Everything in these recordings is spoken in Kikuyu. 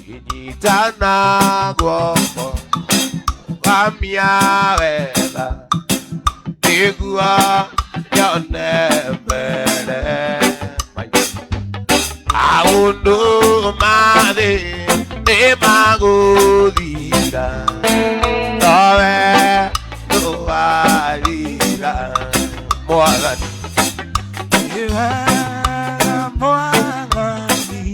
Ngĩnyitana guoko ngamia wega nĩguo nyone mbere. Maũndũ ma thĩ nĩ magũthira, nowe ndũgathira. Mwathani. Nĩ wega Mwathani,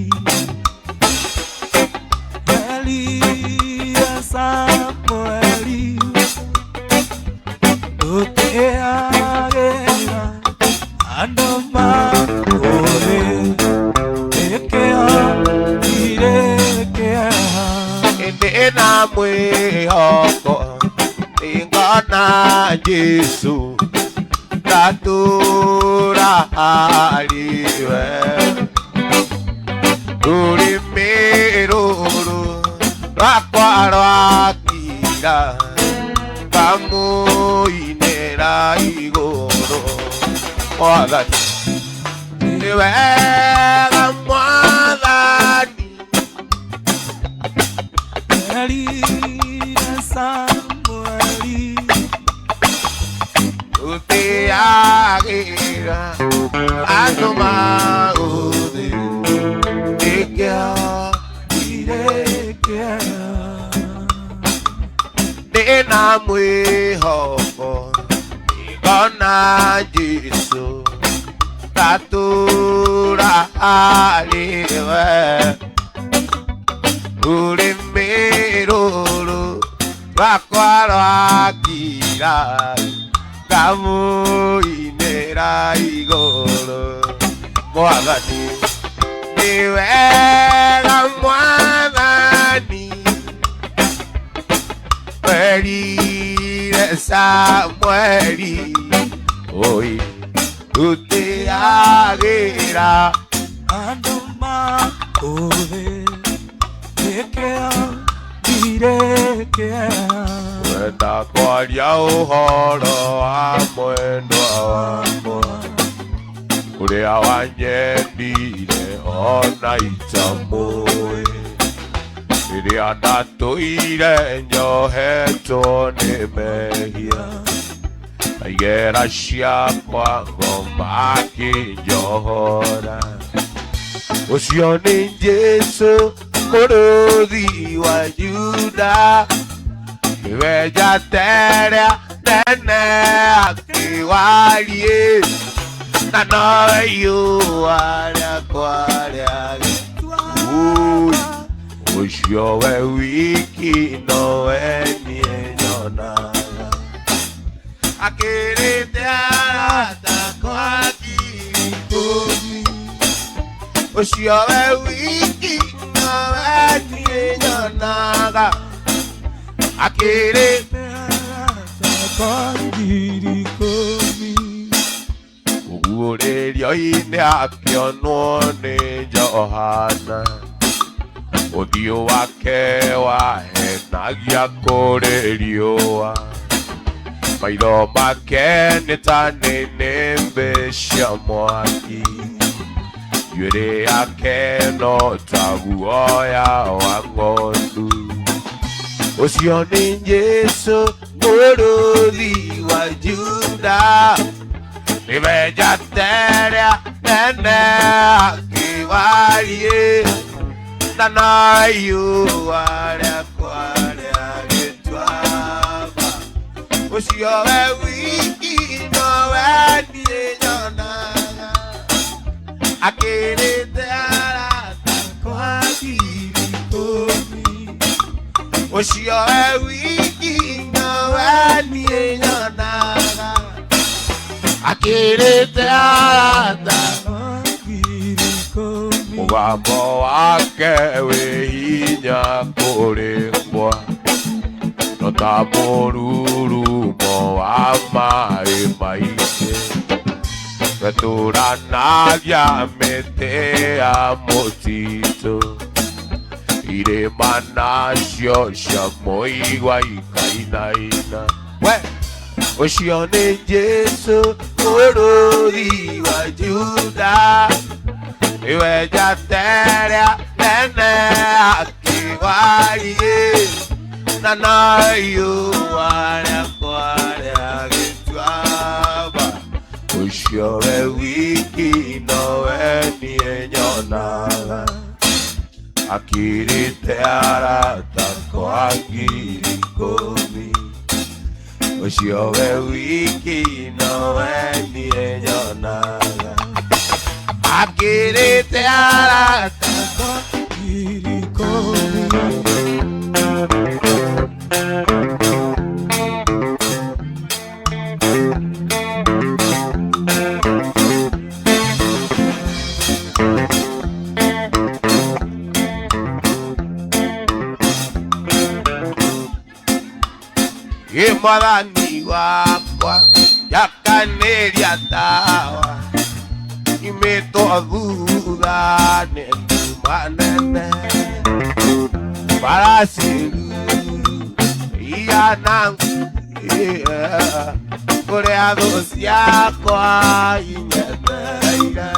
Elia Samueli, ndũtĩagĩra andũ makũrĩ, nĩkĩo irĩ kĩeha. Ndĩna mwĩhoko nĩngona Jesũ ndatũra harĩ we. Rũrĩmĩ rũrũ rwakwa rwakira ngamũinĩra igũrũ. Mwathani nĩ wega Mwathani. Elia Samueli, Tũtĩagĩra andũ magũthĩ nĩkĩo irĩ kĩeha. Ndĩna mwĩhoko ngona Jesũ ndatũra harĩ we. Rũrĩmĩ rũrũ rwakwa rwakira ngamũinĩra igũrũ. Mwathani nĩ wega Mwathani, werire Samueli oi tũtĩagĩra andũ makũthĩ, nĩkĩo irĩ kĩeha. Wenda kwaria ũhoro wa mwendwa wakwa ũrĩa wanyendire ona itamũĩ rĩrĩa ndatũire nyohetwo nĩ mehia na igera ciakwa ngoma akĩnjohora. Ũcio nĩ Jesũ mũrũthi wa Juda, nĩwe njata ĩrĩa nene akĩwariĩ na nowe riũa rĩakwa rĩa Ui, ũcio we wiki nowe niĩ nyonaga akĩrĩte arata kwa ngiri ikũmi. Ũcio we wiki nowe niĩ nyonaga akĩrĩte Kwa ngiri ikũmi. Ũguũrĩrio-inĩ akĩonwo nĩ Johana, ũthiũ wake wahenagia kũrĩ riũa, maitho make nĩ ta nĩnĩmbĩ cia mwaki, njuĩrĩ yake no ta guoya wa ng'ondu. Ũcio nĩ Jesũ mũrũthi wa Juda, nĩwe njata ĩrĩa nene akĩwariĩ na no riũa rĩakwa rĩa gĩtuamba. Ũcio we wiki nowe niĩ nyonaga akĩrĩte arata Kwa ngiri ikũmi. Ũcio we wiki nowe niĩ nyonaga akĩrĩte arata Kwa ngiri ikũmi. Mũgambo wake wĩ hinya kũrĩ mbwa no ta mũrurumo wa maĩ maingĩ, wetũranagia mĩtĩ ya mũtitũ, irĩma nacio cia mũigua ikainaina. We ũcio nĩ Jesũ mũrũthi wa Juda, nĩwe njata ĩrĩa nene akĩwariĩ. Warigĩ na naiũa rĩakwa rĩa gĩtuamba ũcio we wiki nowe niĩ nyonaga akirĩte arata kwa ngiri ikũmi ũcio we wiki nowe niĩ nyonaga akirĩte arata kwa ngiri ikũmi. Ĩ mwathani wakwa njakanĩria tawa imĩtwo thutha nĩ nduma nene farasi ruru ihana kũrĩa thũ ciakwa inyethereire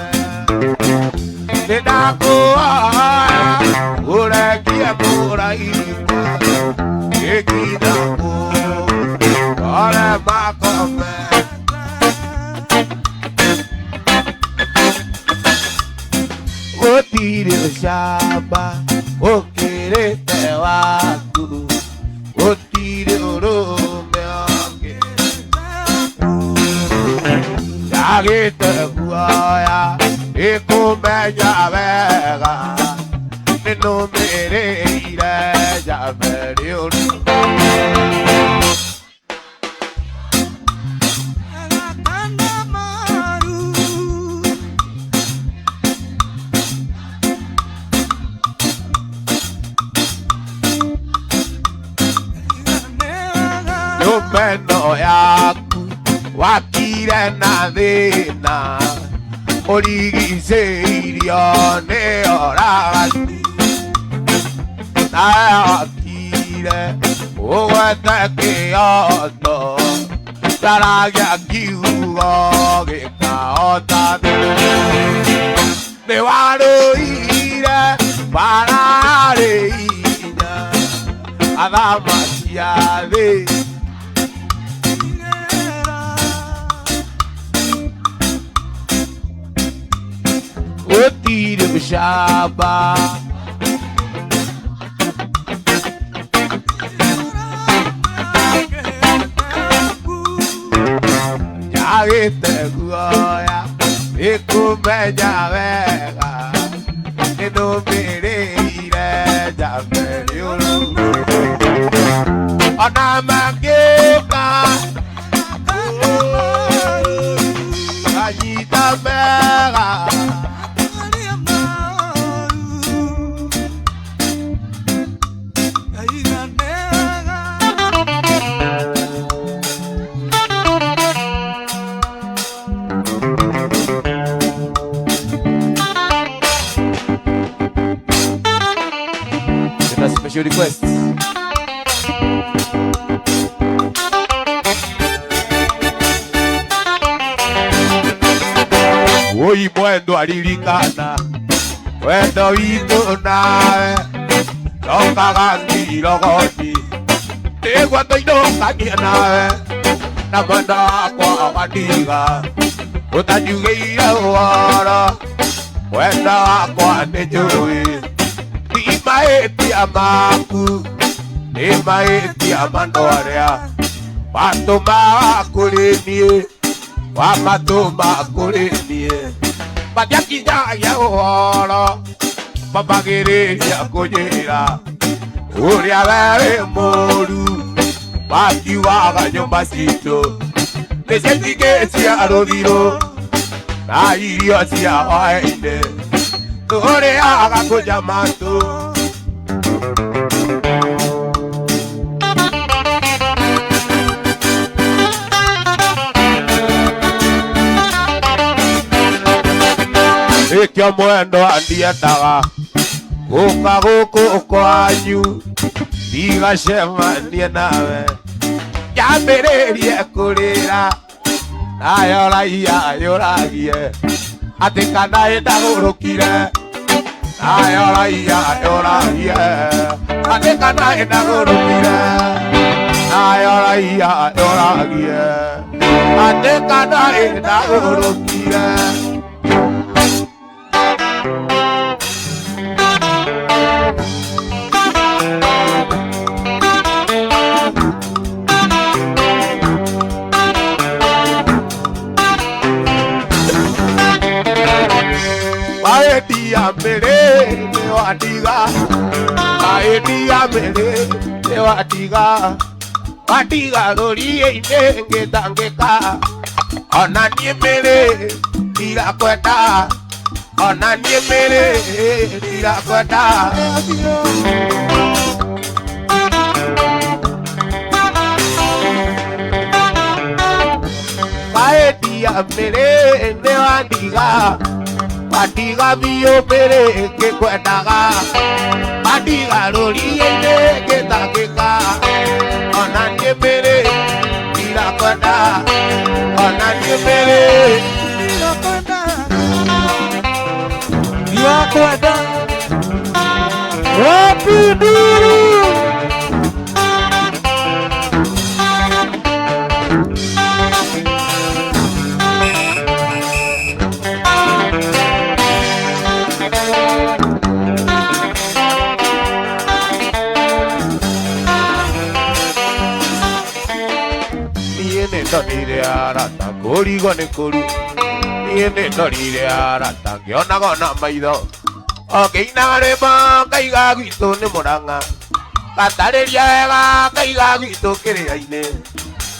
nĩ ndakũhoya ũrekie mũraika ĩkinda kũu ore makome. Gũtirĩ ũcamba ũkĩrĩte waku gũtirĩ ũrũme ũngĩrĩte njagĩte guoya ĩkũmenya wega nĩnũmĩrĩire njambe rĩũru. Nyũmba yaku wakire na thĩna ũrigicĩirio nĩ oragani nawe wakire ũgwete kĩoto ndaragia kiugo gĩkahota nĩ warũire mbararĩ inya athamaki a thĩ. Gũtirĩ ũcamba njagĩte guoya ĩkũmenya wega nĩnũmĩrĩire njambe rĩũru ona mangĩũka kanyita mega. Special request. Oi mwendo aririkana wendo witũ nawe ndokaga ngirogoni nĩguo tũinũkanie nawe na mwendo wakwa wandiga ũtanjugĩire ũhoro wendo wakwa nĩ njũĩ ti mahĩtia maku nĩ mahĩtia ma andũ arĩa matũmaga kũrĩ niĩ wamatũma kũrĩ niĩ matiakinyagia ũhoro mambagĩrĩria kũnjĩra ũrĩa we wĩ mũũru makiugaga nyũmba citũ nĩ ciaingĩ cia rũthirũ na irio cia hwaĩ-inĩ tũrĩaga kũnja matũ. Nĩkĩo mwendo andiendaga gũka gũkũ kwanyu ndigacemanie nawe njambĩrĩrie kũrĩra nayo raiya yũragie atĩ kana ĩndagũrũkire nayo raiya yũragie Kana ĩndagũrũkire nayo raia yũragie atĩ kana ĩndagũrũkire. Waendia mĩrĩ nĩwatiga, waendia mĩrĩ nĩwatiga, watiga rũriĩ-inĩ ngĩtangĩka, ona niĩ mĩrĩ ndirakwenda, ona niĩ mĩrĩ ndirakwenda. Waendia mĩrĩ nĩwatiga, watiga biũ mĩrĩ ngĩkwendaga, watiga rũriĩ-inĩ ngĩtangĩka, ona niĩ mĩrĩ ndirakwenda, ona niĩ mĩrĩ ndirakwenda, ndirakwenda. Wapi nduru? Niĩ nĩndonire arata kũrigwo nĩ kũru, niĩ nĩndonire arata ngĩonaga na maitho, o ngĩinaga rwĩmbo ngaiga gwitũ nĩ Mũrang'a, ngatarĩria wega ngaiga gwitũ kĩrĩra-inĩ,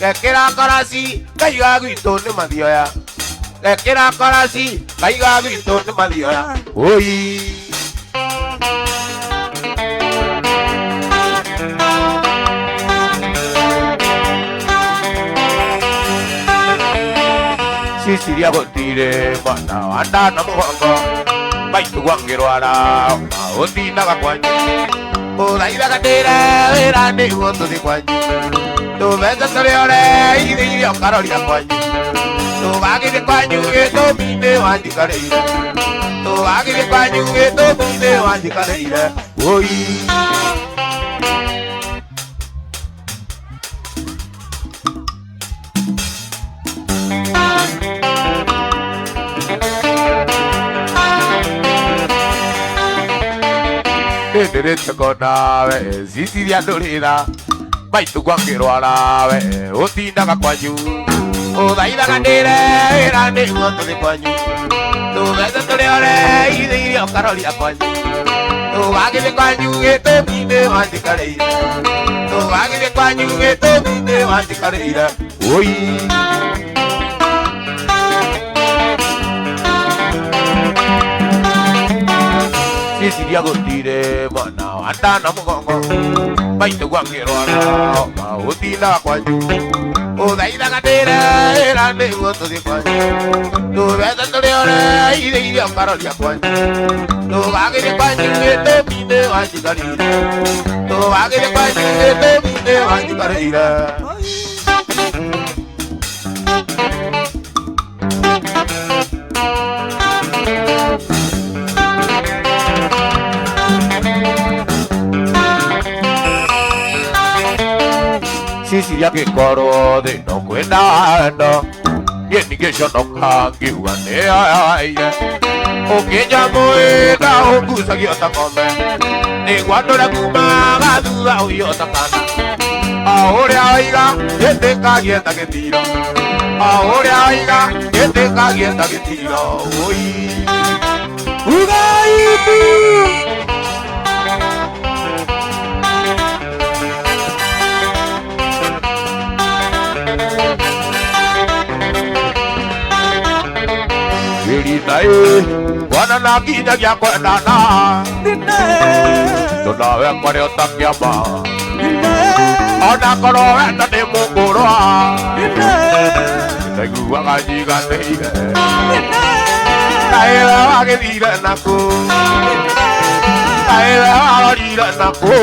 ngekĩra karaci ngaiga gwitũ nĩ Mathioya, ngekĩra karaci ngaiga gwitũ nĩ Mathioya. Oi. Cicilia gũtirĩ mwana wa nda na mũgongo, maitũ gwangĩrwara ũtindaga kwanyu, ũthaithaga ndĩre wĩra nĩguo tũthiĩ kwanyu, tũbeca tũrĩa ũreithĩirie ũkaroria kwanyu, tũgagĩthiĩ kwanyu gĩtũmi-inĩ wanjikarĩire, tũgagĩthiĩ kwanyu gĩtũmi-inĩ wanjikarĩire. Oi. Nĩndĩrĩte nawe Cicilia ndũrĩ tha, maitũ gwakĩrwara we ũtindaga kwanyu, ũthaithaga ndĩre wĩra nĩguo tũthiĩ kwanyu, tũbeca tũrĩa ũreithĩirie ũkaroria kwanyu, tũgagĩthiĩ kwanyu gĩtũmi-inĩ wanjikarĩire, tũgagĩthiĩ kwanyu gĩtũmi-inĩ wanjikarĩire. Oi. Cicilia gũtirĩ mwana wa nda na mũgongo, maitũ gwakĩrwara ũtindaga kwanyu, ũthaithaga ndĩre wĩra nĩguo tũthiĩ kwanyu, tũbeca tũrĩa ũreithĩirie ũkaroria kwanyu, tũgagĩthiĩ kwanyu gĩtũmi-inĩ wanjikarĩire, tũgagĩthiĩ kwanyu gĩtũmi-inĩ wanjikarĩire. Cicilia gĩkorwo thĩ no kwĩna wendo, niĩ ningĩconoka ngiuga nĩoyaire, ũkĩnjamũĩka ũngucagia ta ng'ombe, nĩguo ndũre kumaga thutha ũiyũ ta kana, o ũrĩa oiga gĩtĩkagie ta gĩtiro, o ũrĩa oiga gĩtĩkagie ta gĩtiro. Oi. Ugaibu. Ĩrinda ĩ, bwana na nginyagia kwendana, tondũ kwarĩ o ta kĩama, ona korwo wendo nĩ mũkũrwa, ndaiguaga njiganĩire, kaĩ we wagĩthire nakũ, kaĩ we warorire nakũ,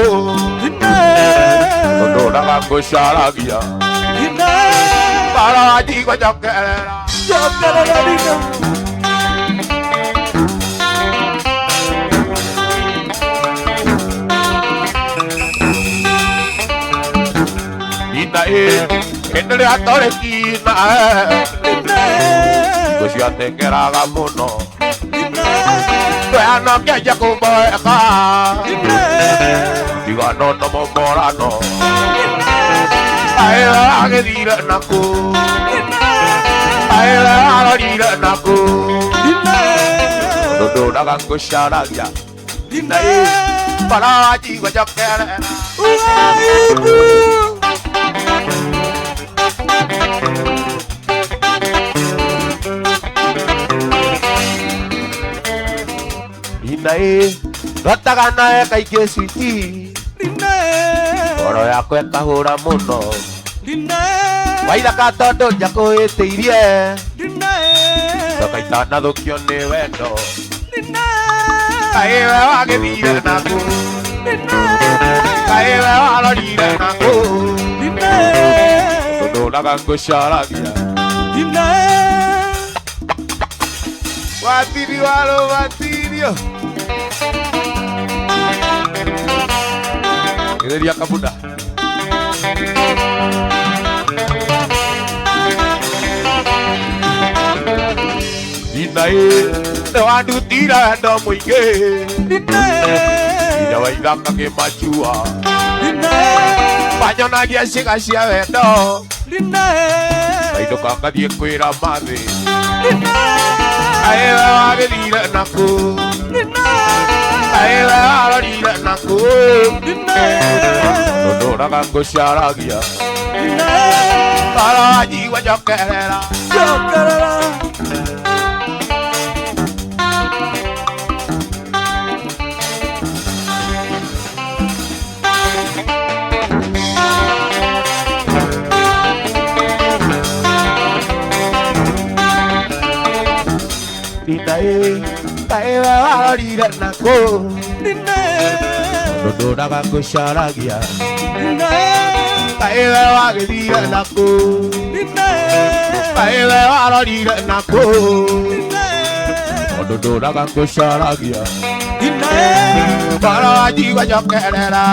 tondũ ndaga ngũcaragia, bara wanjigua njokerera. Jokerera. Hĩndĩ ĩrĩa tũrĩ kina Hingo ciateng'eraga mũno Twehana ngĩanjia kũmboeka Ndigano na momorano Kaĩ we wagĩthire nakũ Kaĩ we warorire nakũ Tondũ ndũraga ngũcaragia Bara wanjigua njokerera Inaĩ Rotaga nawe kaingĩ citi Ngoro yakwa ĩkahũra mũno Waithaka tondũ njakũhĩtĩirie Coka itanathũkio nĩ wendo Kaĩ we wagĩthire nakũ Kaĩ we warorire nakũ Tondũ ndũraga ngũcaragia Watiri waro watirio Gereria kabuda Inaĩ nĩwandutire wendo mũingĩ Inya waithaka ngĩmachua Manyonagia ciĩga cia wendo Kaindũka ngathiĩ kwĩra mathĩ Kaĩ we wagĩthire nakũ Kaĩ we warorire nakũ Tondũ ndũraga ngũcaragia Bara wanjigua njokerera Inaĩ kaĩ we warorire nakũ Tondũ ndũraga ngũcaragia Kaĩ we wagĩthire nakũ Kaĩ we warorire nakũ Tondũ ndũraga ngũcaragia Bara wanjigua njokerera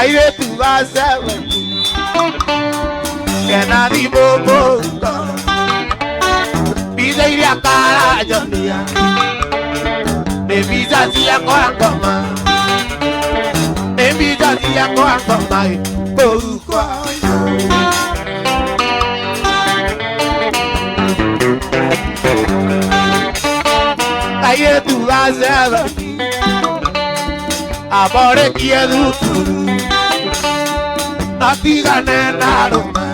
Airĩtu a seveni kena thimũ mũhuko mbica iria karanyonia nĩ mbica ciakwa ngoma nĩ mbica ciakwa ngoma kũu kwao Airĩtu a seveni aborekie thukuru Natigane na arũme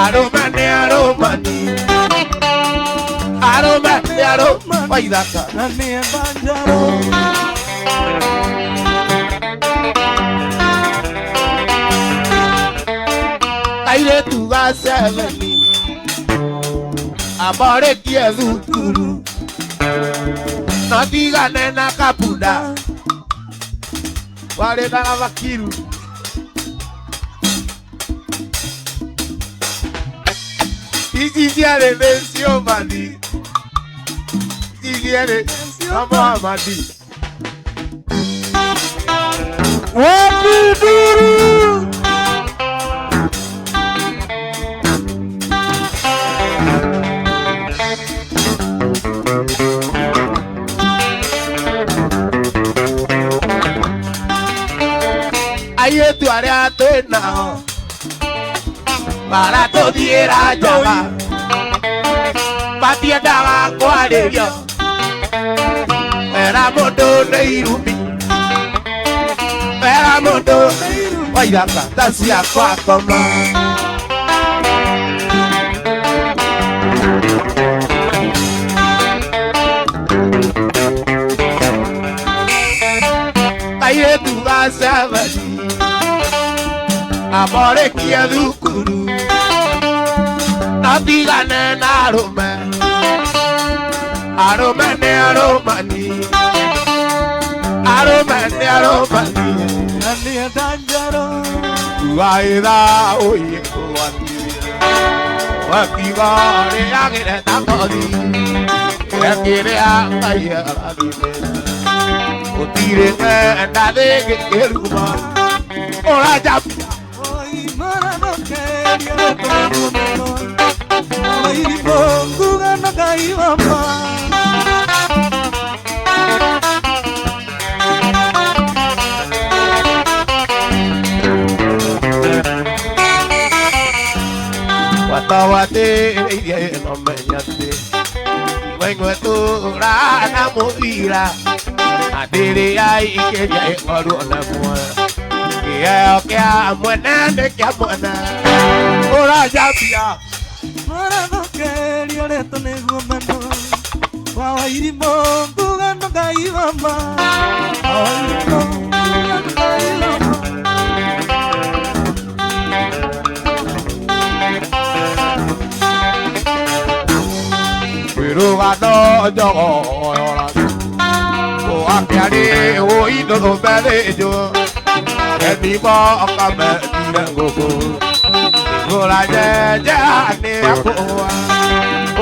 Arũme nĩ arũmani Arũme nĩ arũme waithaka Airĩtu a seveni Aborekie thukuru Natigane na kapunda Warĩ na makiru Ici ciarĩ nĩcio mathi Ici ciarĩ na Muhammadi Wapiduru Airĩtu arĩa twĩ nao maratũthiĩra njaga matiendaga kwarĩrio Era mũndũ nĩ irumi Era mũndũ waithaka ta ciakwa ngoma Airĩtu a seveni Amorĩkie thukuru na tigane na arũme. Arũme nĩ arũmani, arũme nĩ arũmani. Na nienda njaro. Waitha ũiye kũgwatithia wakiuga rĩagĩre ta kothi rekĩrĩa Ngai arathimĩte gũtirĩ ng'enda thĩngĩkĩruma ũranjambia. Oi marathũkĩria rĩtwa nĩguo meno. Wairimũ nguga na Ngai wa ma. Watawatĩrĩirie ĩno menya atĩ iwe tũra na mũbira atĩrĩa ikĩria ĩkorwo na muoyo kĩheo kĩa mwene nĩ kĩa mwene ũranjambia. Marathũkĩria rĩtwa nĩguo meno. Wa Wairimũ nguga na Ngai wa ma. Wa Wairimũ nguga na Ngai wa ma. Rũgano njogo yoraga ũgakĩarĩ ũindũrũmethĩnjwo enimo kamethire ngũkũ ũranjenjea nĩ akũa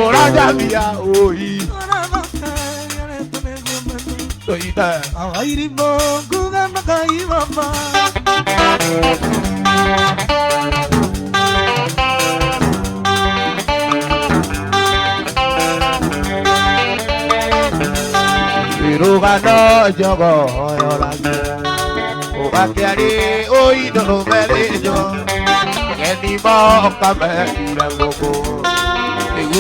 ũranjambia ũi. Marathũkĩria rĩtwa nĩguo meno. Tũite. Wa Wairimũ nguga na Ngai wa ma. Rũgano njogo yoraga ũgakĩarĩ ũindũrũmethĩnjwo enimo kamethire ngũkũ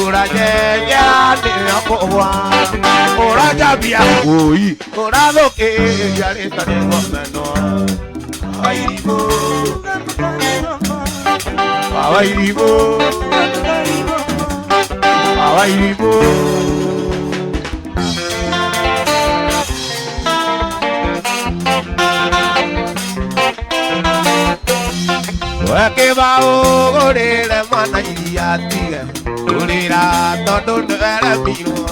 ũranjenjea nĩ akũa ũranjambia ũi ũrathũkĩria rĩtwa nĩguo meno. Wairimũ nguga na Ngai wa ma. Wa Wairimũ, Nguga na Ngai wa ma. wa Wairimũ. Wekĩbaũ gũrĩre mwana iria tige kũrĩra tondũ nĩweremirwo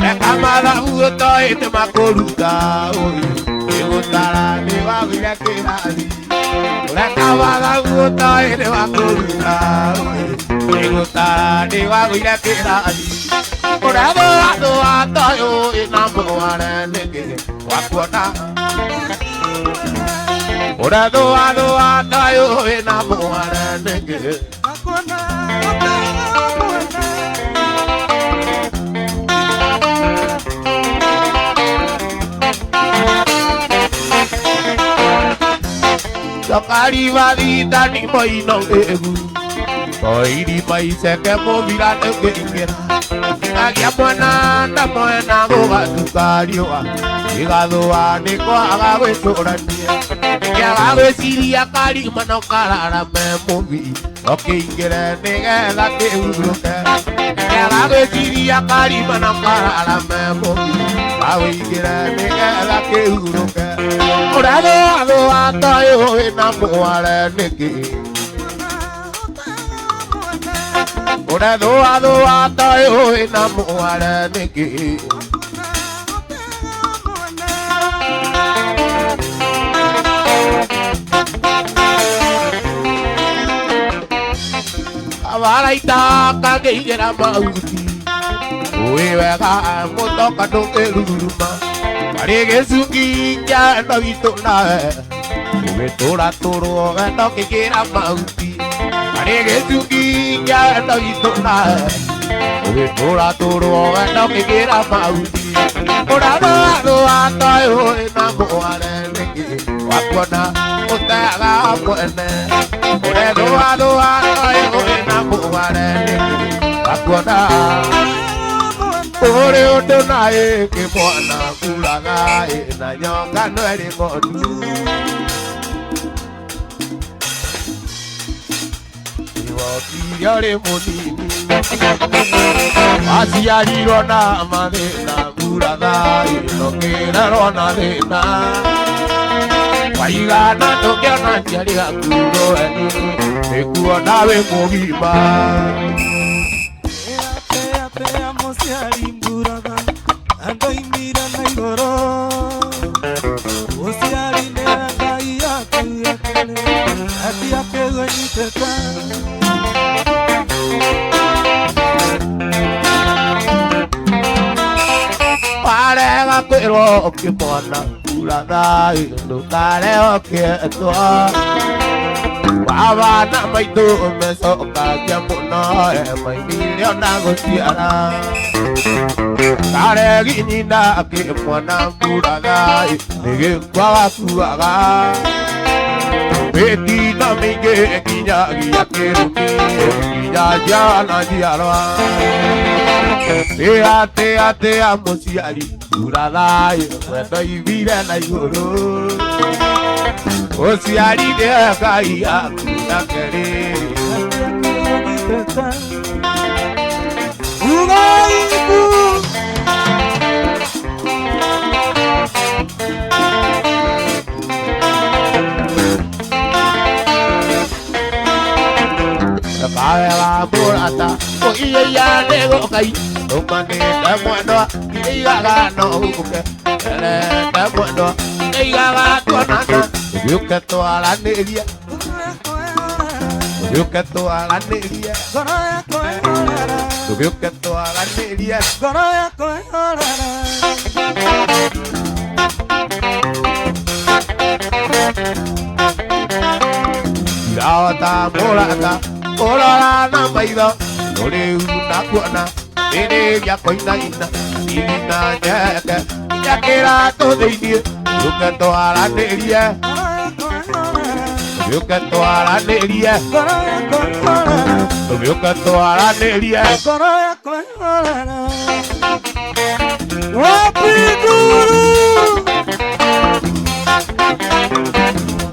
eka mathabu ũtoĩ nĩmakũruta ũi ĩgũtara nĩwagũire kĩrathi reka mathabu ũtoĩ nĩmakũruta ũi ĩgũtara nĩwagũire kĩrathi ũrathũathũa toyũ ĩna mũware nĩkĩ wakuona ũrathũathũa toyũ ĩna mũware nĩkĩ. Wakuona ũtega mwene. Cokari mathita nĩ moino ĩgu koiri maiceke mũbira nĩũkĩingĩra agĩa mwana na mwena gũgatuka riũa gĩgathũa nĩ kwaga gwĩcũrania kĩaga gwĩciria karima no kararame mũbi okĩingĩre nĩgetha kĩhurũke kĩaga gwĩciria karima no kararame mũbi kawĩingĩre nĩgetha kĩhurũke ũrathũathũa toyũ wĩna mũware nĩkĩ ũrathũathũa toyũ wĩna mũware nĩkĩ. Abaraita kangĩigĩra mahuti ũĩ wega mũtoka ndũngĩruruma harĩ gĩcungi kĩa wendo witũ nawe ũgĩtũratũrwo wendo kĩingĩra mahuti harĩ gĩcungi kĩa wendo witũ nawe ũgĩtũratũrwo wendo kĩingĩra mahuti ũrathũathũa toyũ ĩna mũware nĩkĩ wakuona ũteaga mwene ũrethũathũa toyũ ĩna mũware nĩkĩ wakuona ũrĩ ũndũ na ĩngĩ mwana kuraga ĩna nyonga no ĩrĩ ng'ondu. Iwokire ũrĩ mũnini waciarirwo na mathĩna kuraga ĩno kĩrerwo na thĩna. Aigana ndũngĩona njiari hakuhĩ nĩkuona wĩ mũgima. Tea mũciari mburaga andoimire na igũrũ. Mũciari nĩ Ngai yaku ya kerĩ atiakĩgũnyitĩte. Warega kwĩrwo ũkĩmona mburaga ndũkarega ũkĩetwo. Baba na maitũ mecokagia mũno maigire ona gũciara. Karegi nyina akĩmwana mburaga nĩ gĩkua gakuaga. Mĩtino mĩingĩ ĩkinyagia kĩrumi nginya njiarwa na njiarwa. Tĩa tĩa tĩa mũciari mbura thayũ mwendoimire na igũrũ. Ũciari nĩ Ngai yaku ya kerĩ. Ugaibu Kawe wa mũrata ũiya nĩ gũkai ũmanĩte mwendwa irigaga no ũke erete mwendwa irigaga tuonana ũgĩũke twaranĩrie ũgĩũke twaranĩrie ngoro yakwa ĩhorera ũgĩũke twaranĩrie ngoro yakwa ĩhorera. Ndirahota mũrata kũrora na maitho no rĩu ndakuona rĩrĩ kũinaina irĩ na njeke nginya kĩratũ thĩiniĩ ũgĩũke twaranĩrie Ngoro yakwa ĩhorera ũgĩũke twaranĩrie ngoro yakwa ĩhorera ũgĩũke twaranĩrie ngoro yakwa ĩhorera. Wapi nduru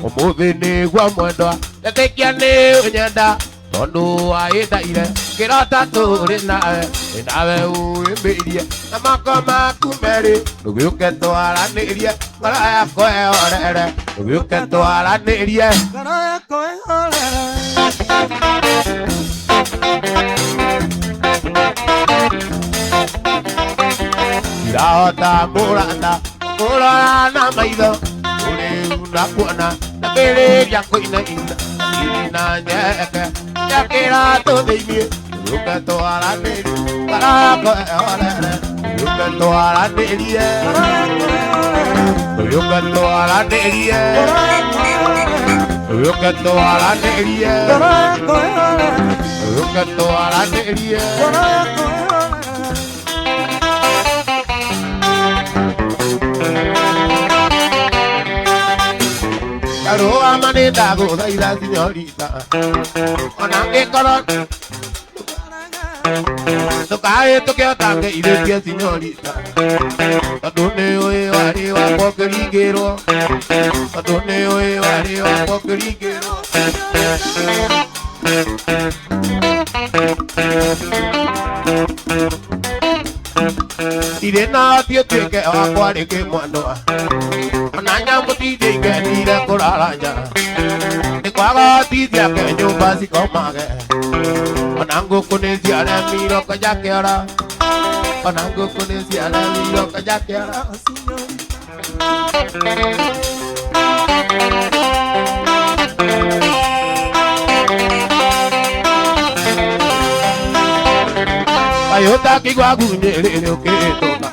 ũmũthĩ nĩguo mwendwa ndetĩkia nĩ ũnyenda tondũ waĩndaire kĩrota tũrĩ nawe nĩ nawe ũĩmbĩirie na moko maku merĩ ndũgĩũke twaranĩrie ngoro yakwa ĩhorere ndũgĩũke twaranĩrie ngoro yakwa ĩhorera. Ndirahota mũrata kũrora na maitho rĩu ndakuona ndambĩrĩria kũinaina irĩ na nyeke nginya kĩratũ thĩiniĩ ndũgĩũke twaranĩrie ngoro yakwa ĩhorere ndũgĩũke twaranĩrie Ngoro yakwa ĩhorera ndũgĩũke twaranĩrie ngoro yakwa ĩhorera ndũgĩũke twaranĩrie ngoro yakwa ĩhorera ndũgĩũke twaranĩrie ngoro yakwa ĩhorera. Ndarũgama nĩ ndagũthaitha sinyorita ona ngĩkorwo ndũkahĩtũke ũtangĩirĩtie sinyorita tondũ nĩ ũĩ warĩ wakwa ũkĩringĩrwo tondũ nĩ ũĩ warĩ wakwa ũkĩringĩrwo. Ndirĩ na ũthiĩ ũtuĩke wakwa rĩngĩ mwendwa ona nyamũ tinjĩingenire kũrara nja nĩ kwaga hoti ciake nyũmba cikomage ona ngũkũ nĩ ciaremirwo kũnja kĩoro ona ngũkũ nĩ ciaremirwo kũnja kĩoro. Kaĩ ũtangĩigua ngunyĩrĩrĩ ũkĩhĩtũka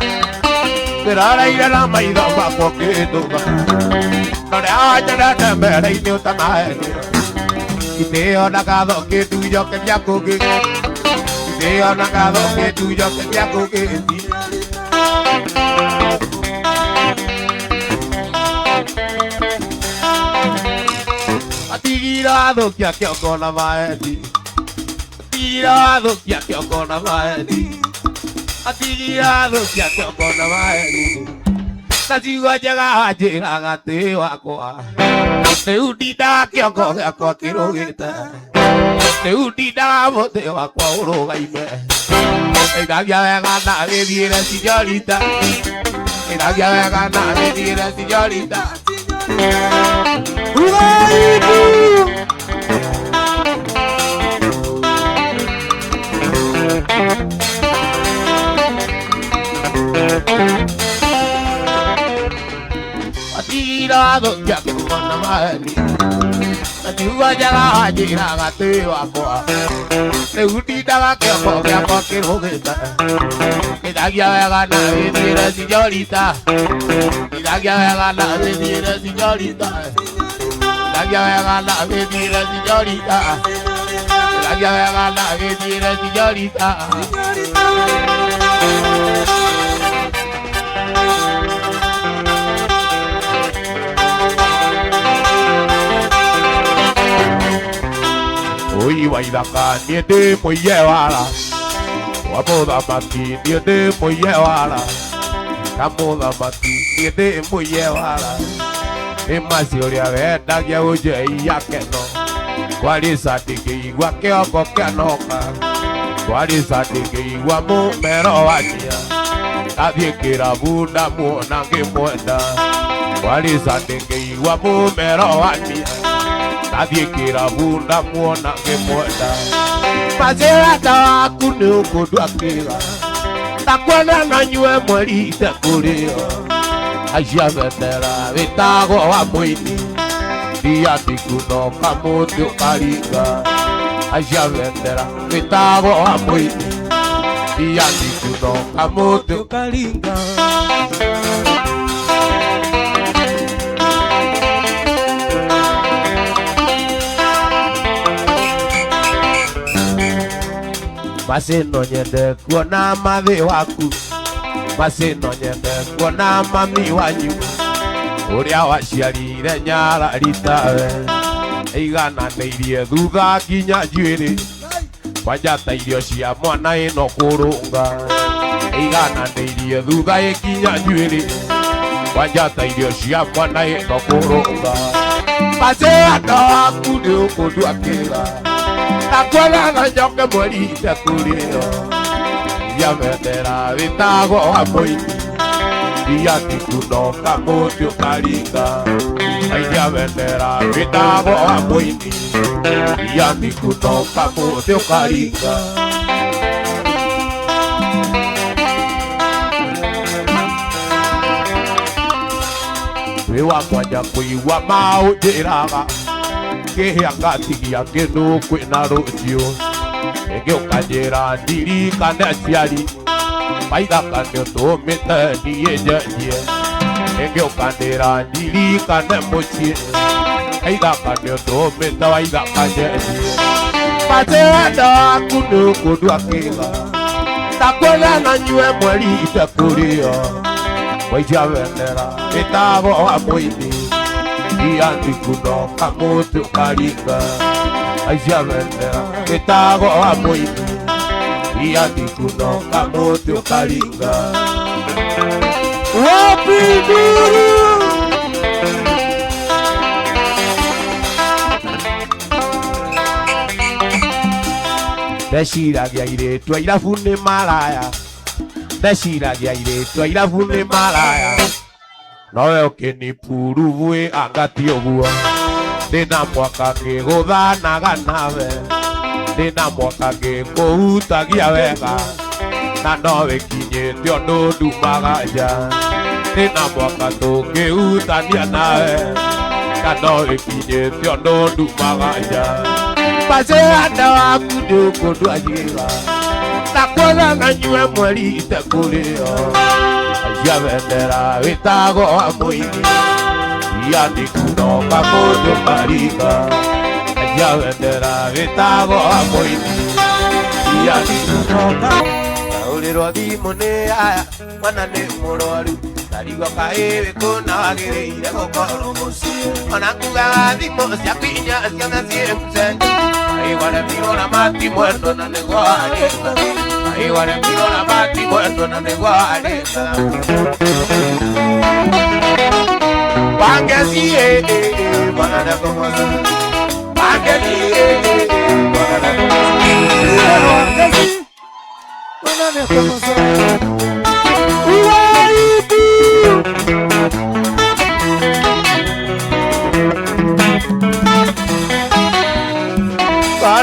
ndĩroreire na maitho makwa ũkĩhĩtũka na ũrĩa wanyendete mbere-inĩ ũtanahenio itĩo na ngatho kĩndunjokeria kũngĩ itĩo na ngatho kĩndunjokeria kũngĩ. Atigire athũkia kĩongo na maeti atigire athũkia kĩongo na maeti atigire athũkia kĩongo na maeti na ciugo njega wanjĩraga atĩ wakwa rĩu ndindaga kĩongo gĩakwa kĩrũgĩte rĩu ndindaga mũtĩ wakwa ũrũgaime ĩthagia wega na gĩthiĩre sinyorita ĩthagia wega na gĩthiĩre sinyorita. Sinyorita. Uraibu. Atira thũkia kĩmona maheni na njaga wanjĩraga tĩ wakwa rĩu ndindaga kĩongo gĩakwa kĩrũgĩte gĩthagia wega na wĩthiĩre sinyorita gĩthagia wega na wĩthiĩre sinyorita gĩthagia wega na wĩthiĩre sinyorita gĩthagia wega na wĩthiĩre sinyorita. Oi waithaka niĩ ndĩ mũiye wara wa mũthamaki niĩ ndĩ mũiye wara ta mũthamaki niĩ ndĩ mũiye wara nĩ maci ũrĩa wendagia ũnjei keno kwarĩca ndĩngĩigua kĩongo kĩanoka kwarĩca ndĩngĩigua mũmero wanyia ndathiĩ kĩrabu ndamuona ngĩmwenda kwarĩca ndĩngĩigua mũmero wanyia ndathiĩ kĩrabu ndamuona ngĩmwenda macĩrata waku nĩ ũkũndua kĩga ndakuona na nyue mweri itekũrĩo aicia bendera wĩtagwo wa mũini ndiandikuno kamũtĩ ũkaringa aicia bendera wĩtagwo wa mũini ndiandikuno kamũtĩ Ukaringa. Basi no nyende kuona mathĩ waku basi no nyende kuona mami wanyu ũrĩa waciarire nyararitawe aigananĩirie thutha nginya njuĩrĩ kwanja ta irio cia mwana ĩno kũrũnga aigananĩirie thutha ĩkinya njuĩrĩ kwanja ta irio cia mwana ĩno kũrũnga basi andũ aku nĩ ũkũndua kĩga ndakuona na njoke mweri itekũrĩo ya bendera wĩtagwo wa mũini ndiandikuno kamũtĩ ũkaringa aiya bendera wĩtagwo wa mũini ndiandikuno kamũtĩ ũkaringa. Wĩ wa kwanja kũigua maũnjĩraga kĩhĩa ngatigia kĩndũ kwĩna rũciũ ĩngĩ ũkanjĩra ndirikane aciari maithaka nĩ ũtũmĩte niĩ njenjie ĩngĩ ũkanĩra ndirikane mũciĩ aithaka nĩ ũtũmĩte waithaka njenjie bacĩ wendo waku nĩ ũkũndua kĩga ndakuona na nyue mweri itekũrĩo waicia bendera ĩtagwo wa mũini ndiandikuno kamũtĩ ũkaringa aicia bendera ĩtagwo wa mũini ndiandikuno kamũtĩ ũkaringa. Wapi nduru? Ndeciragia airĩtu a irabu nĩ maraya ndeciragia airĩtu a irabu nĩ maraya nowe ũkĩnipurubu ĩ anga ti ũguo ndĩna mwaka ngĩgũthanaga nawe ndĩna mwaka ngĩkũhutagia wega na no wĩkinyĩte ũndũ ndumaga nja ndĩna mwaka tũngĩhutania nawe na no wĩkinyĩte ũndũ ndumaga nja bacĩ wendo waku nĩ ũkũndua njĩra ndakuona na nyue mweri itekũrĩo aicia bendera wĩtagwo wa mũini ndiandikuno kamũtĩ ũkaringa aicia bendera wĩtagwo wa mũini ndiandikuno Ndaũrĩrwo thimũ nĩ aya mwana nĩ mũrwaru ndarigwo kaĩ wĩ kũna wagĩrĩire gũkorwo mũciĩ ona ngugaga thimũ ciaku inya ciothe ciĩ mcenji kaĩ waremiro na matimwendo na nĩguo arĩka kaĩ waremiro na matimwendo na nĩguo arĩka Bangesie bwana nakomoza Bangesie bwana nakomoza Uraibu.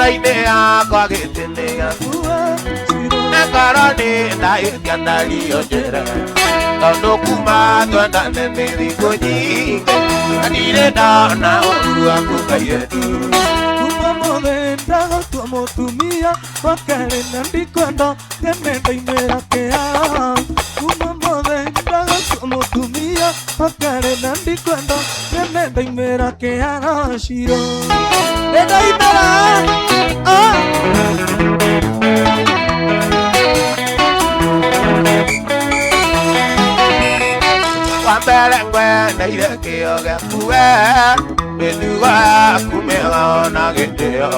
Ngoro-inĩ yakwa gĩtĩ nĩ gĩaku Ngoro nĩ ndahĩtia ndario njĩra Tondũ kuma twendane nĩ thikũ nyingĩ Na ndirĩ ndona ũru waku kairĩtu Kuma mũthĩ ndagatua mũtumia wa kerĩ na ndikwenda tene ndaimĩra kĩharo Kuma mũthĩ ndagatua mũtumia wa kerĩ na ndikwenda tene ndaimĩra kĩharo ciro Nĩ ndaimĩra ah. Wa mbere ngwendeire kĩo gĩaku we Mĩtugo yaku mĩega ona gĩtĩo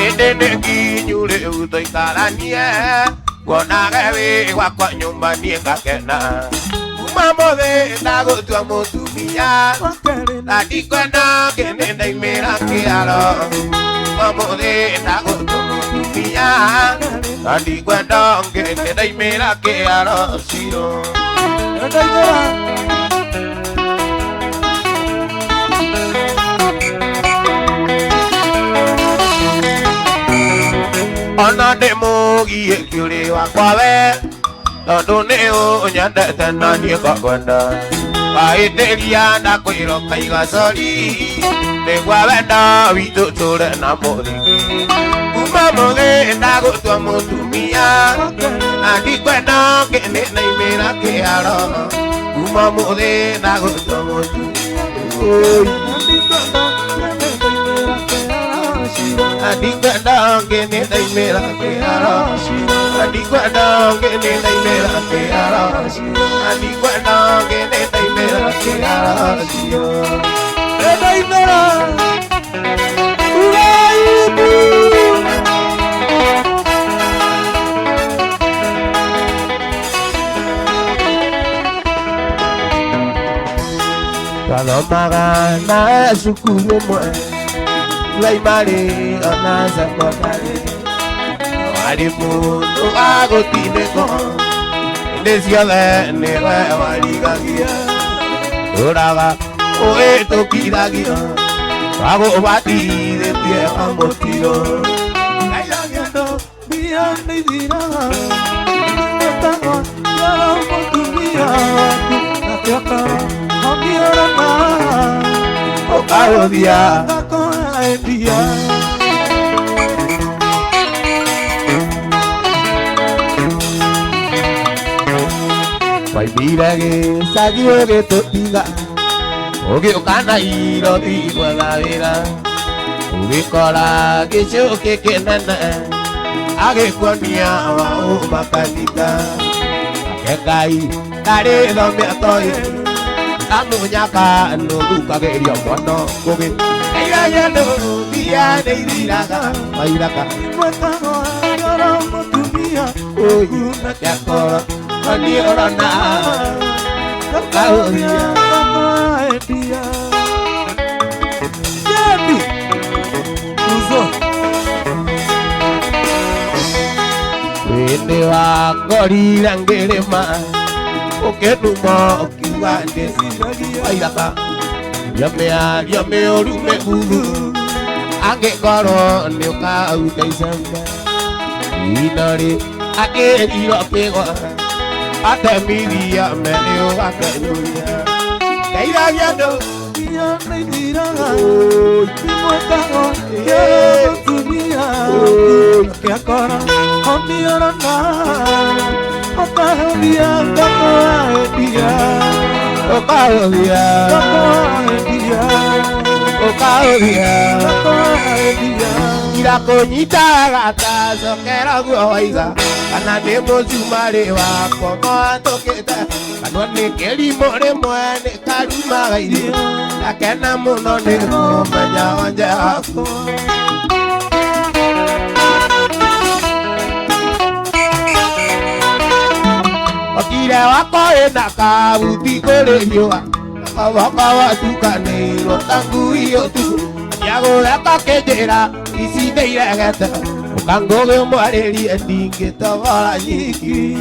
Ĩndĩ nĩ nginyu rĩu tũikaranie Nguonage wĩ gwakwa nyũmba niĩ ngakena Kuma mũthĩ ndagũtua mũtumia Wa kerĩ Na ndikwenda ngĩnĩ ndaimĩra kĩaro Kuma mũthĩ ndagũtua mũtumia Na ndikwenda ngĩnĩ ndaimĩra kĩaro ciro nĩ ndaimĩra Ona ndĩ mũgiĩ kĩũrĩ wakwa we Tondũ nĩ ũnyendete na niĩ ngakwenda Wahĩtĩria ndakwĩra ũkaiga sori Nĩguo wendo witũ tũre na mũthingi Kuma mũthĩ ndagũtua mũtumia wa kerĩ Na ndikwenda ngĩnĩ ndaimĩra kĩharo Kuma mũthĩ ndagũtua mũtumia na ndikwenda tene ndaimĩra kĩharo ciro Na ndikwenda ngĩnĩ ndaimĩra kĩharo ciro Na ndikwenda ngĩnĩ ndaimĩra kĩharo Na ndikwenda ngĩnĩ ndaimĩra kĩharo ciro Nĩ ndaimĩra Uraibu Twathomaga nawe cukuru ĩmwe Primary ona secondary Warĩ mũndũ wa gũtindĩkwo Hĩndĩ ciothe nĩwe warigagia Tũraga ũhĩtũkithagio Wagũbatithĩtie wa mũtino Ngendo mbia nĩ ithiraga Ngwĩtagwo ngoro mũtumia waku Nakĩo koro ũngĩorana Ũkahũthia Ngakora endia Waimire gĩcagi ũgĩtũtiga Ũgĩũka Nairobi gwetha wĩra Ũgĩkora gĩcũkĩ kĩnene Agĩkuonia waũ makanika Nake Ngai ndarĩ thomia toĩ Kamunyaka nũthukagĩrio mũno ngũgĩ Kairagia ndũ mbia nĩ ithiraga Wairaka Ngwĩtagwo ngoro mũtumia Oi, yakoro Niĩ ũrona Ngakahũthia ngakora endia Jebi Uzo Wĩndĩ wa ngorira ngĩrĩma Ũkĩnuma ũkiuga ndĩciragia Wairaka Ria mĩario mĩũru mĩbuthu Angĩkorwo nĩ ũkaruta icembe Inorĩ akĩrirwo kĩgwa Atemithia mene ũgakenyũria Ndeithagia andũ Mbia nĩ ithiraga Oi, Imwetagwo kĩoro mũtumia Akĩakora oniorana Ũkahũthia ngakora endia Ũkahũthia Ngakora endia Ũkahũthia Ngakora endia Irakũnyitaga ta cokera guo waiga Kana nĩ mũcumarĩ wakwa mwatũkĩte Kanua nĩ kĩrimũ rĩmwe nĩ karumaga irio Ndakena mũno nĩ kũmenya wanja waku Okire wakwa wĩna kabuti kũrĩ riũa Kawaka watukanĩirwo ta ngui ũtukũ Ndiagũreka kĩnjĩra ici nĩiregete Ũkangũgĩ mwarĩrie ndingĩtobora nyiki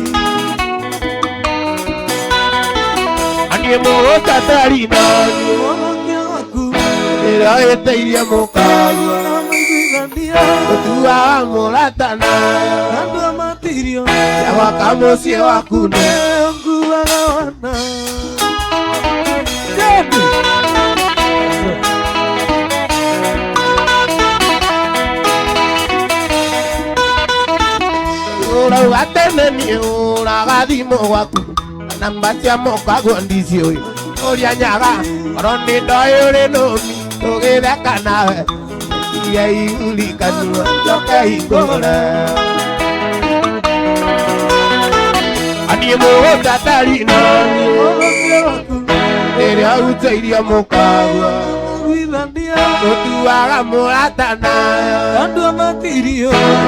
Niĩ mũgũtatari na Ũrokia waku ĩrĩa ĩtĩirie mũkagua Na maiguithania Ũtuaga mũrata na gwaka mũciĩ waku nĩ Ũrauga tene niĩ ũraga thimũ gwaku namba cia mũkaguo ndiciũĩ ũrĩa nyaga korwo nĩ ndoĩ ũrĩ nũmi tũgĩtheka nawe iria igurikanua njoke hingũre aniĩ mũgũnda ndarĩ naniĩ ĩrĩa ũrutĩirio mũkaguo ũtuaga mũrata nayo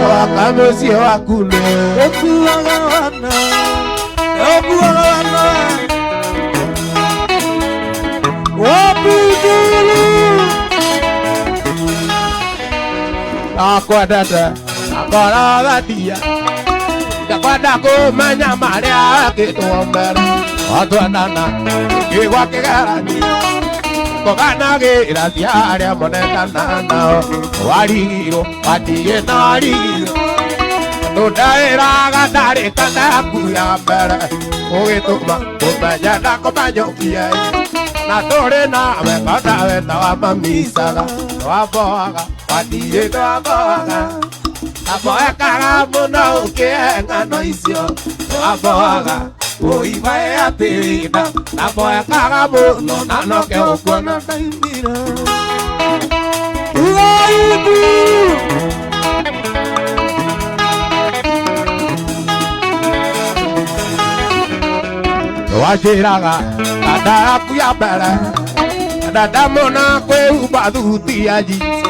gwaka mũciĩ waku nĩ Akwendete ngoro thatia ndakwenda kũmenya marĩa wekĩtwo mbere watwendana kĩgwa kĩgeranio kũganagĩra cia arĩa monekana nao warigirwo watigĩ na warigirwo tũndaĩraga ndarĩ kana yaku ya mbere ũgĩtũma kũmenya na kũmanyũkia na tũrĩ nawe kona weta wa mamicaga twamboaga wathiĩ twamboaga namboekaga mũno ũkĩhe ng'ano icio twamboaga ũimae atĩrĩna namboekaga mũno na noke ũkuona Wanjĩraga dada yaku ya mbere dada mũno kwĩhumba thuti ya jeans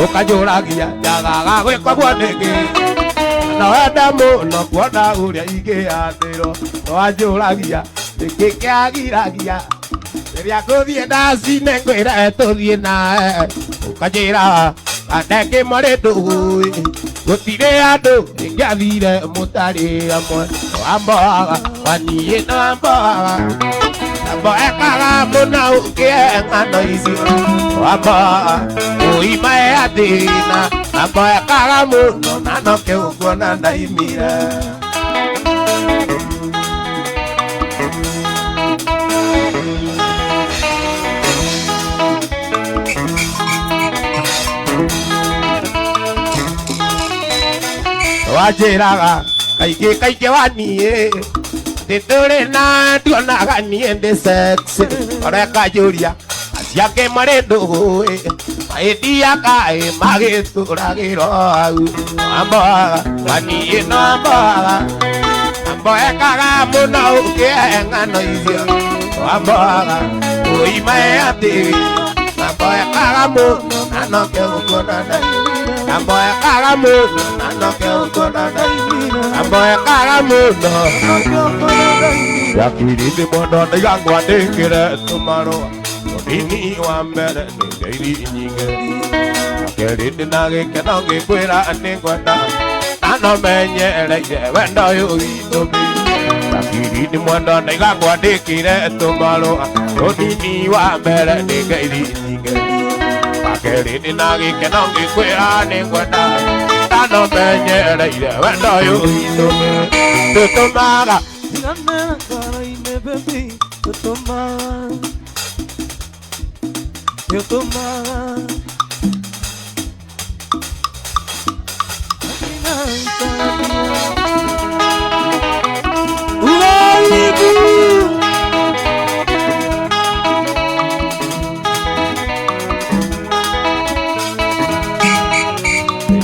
ũkanjũragia njagaga gwĩka guo nĩkĩ na wenda mũno kuona ũrĩa ingĩathĩrwo wanjũragia nĩkĩ kĩagiragia rĩrĩa ngũthiĩ ndacine ngwĩre tũthiĩ nawe ũkanjĩra andenge marĩ ndũgũĩ gũtirĩ andũ ingĩathire mũtarĩ amwe wamboaga waniĩ nĩwamboaga mboekaga mũno ũkĩhe ng'ano icio wamboaga ũimae athĩna na mboekaga mũno na noke ũkuona ndaimire Wanjĩraga kaingĩ kaingĩ waniĩ ndĩtũrĩ na nduonaga niĩ ndĩ sexy ũrekanjũria acio angĩ marĩ ndũgũĩ maĩndia kaĩ magĩtũragĩrwo hau wamboaga waniĩ no wamboaga mboekaga mũno ũkĩhe ng'ano icio wamboaga ũimae atĩrĩ na mboekaga mũno na noke ũkuona na mboekaga mũno na noke ũkuona na mboekaga mũno Yakirindi mũno ndaiga ngwandĩkĩre tũmarũa mũnini wa mbere nĩ ngeithi nyingĩ akerĩ ndĩna gĩkeno ngĩkwĩra nĩngwenda na no menyereire wendo ũyũ witũ Yakirindi mũno ndaiga ngwandĩkĩre tũmarũa mũnini wa mbere nĩ ngeithi nyingĩ akerĩ ndĩna gĩkeno ngĩkwĩra nĩngwenda na no menyereire wendo ũyũ witũ tũtũmaga Eu tomar